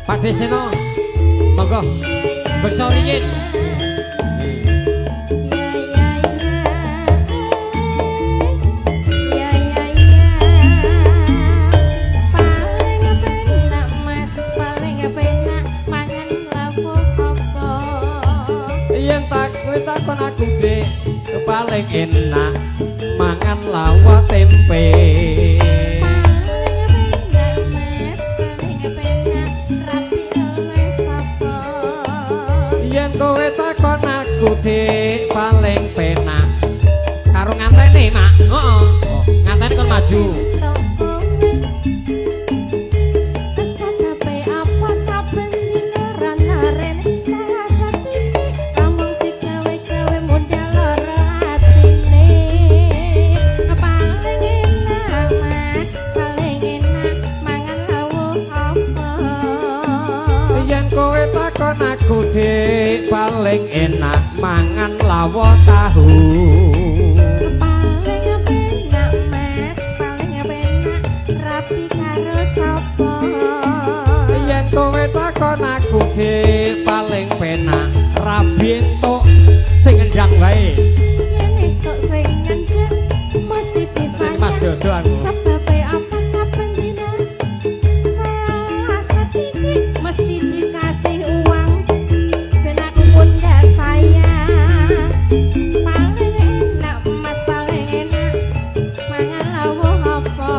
Pak Deseno, monggo beksa riyin. Ya ya ya, paling penak Mas, paling penak mangan lawuh apa? Yen tak kowe takon aku, Dik, paling enak mangan lawuh tempe. Paling penak Mas, paling penak rapi oleh sapa? Yen kowe takon aku, Dik, paling penak karo ngantene, Mak. Heeh. Oh, ngantene kon maju. Sebabe apa saben dina rana-rene salah sithik amung digawe-gawe modal lara atine. Paling enak Mas, paling enak mangan lawuh apa? Yen kowe takon aku, Dik, paling enak mangan lawuh tahu. Paling penak Mas, paling penak rapi karo sapa? Yen kowe takon aku, Dik, paling penak rabi entuk sing ngendang wae. Yen entuk sing ngendhek mesti Sing Mas disayang. Dodo aku. Sebabe apa saben dina salah sithik mesti dikasih uang ben aku mundak sayang. Paling enak Mas, paling enak mangan lawuh apa?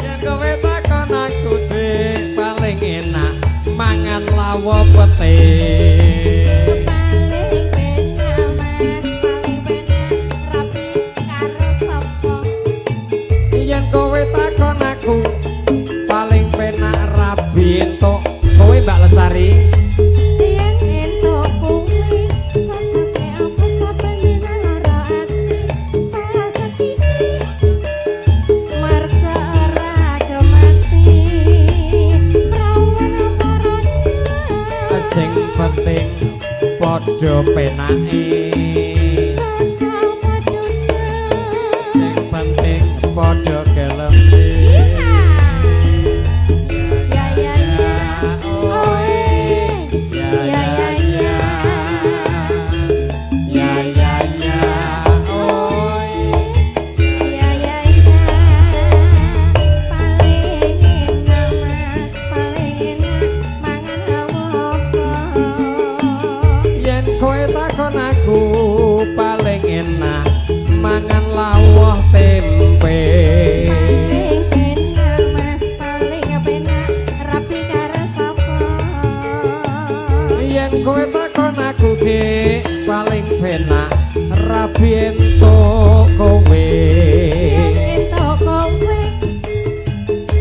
Yen kowe takon aku, Dik, paling enak mangan lawuh pete. Paling penak Mas, paling penak rapi karo sapa? Yen kowe takon aku, paling penak rabi entuk kowe, Mbak Lestari. Yen entuk kuwi sebabe apa saben dina lara ati salah sithik mergo ora kemati prawan apa rondo Sing penting padha penake. Saka Madura. Sing penting padha geleme. Ya ya ya, oh Ya ya ya ya ya. Ya Ya ya ya, oh. Ya ya ya, paling enak Mas, paling enak mangan lawuh apa? Yen kowe takon aku, paling enak mangan lawuh tempe. Paling penak Mas, paling penak rapi karo sapa? Yen kowe takon aku, Dik, paling penak rabi entuk kowe. Yen entuk kowe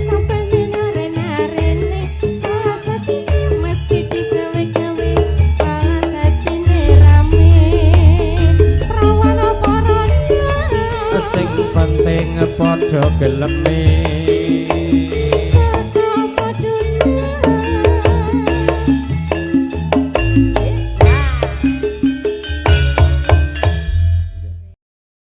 saben dina rena-rene salah sithik mesti digawe-gawe atine rame prawan apa rondo Sing penting padha geleme.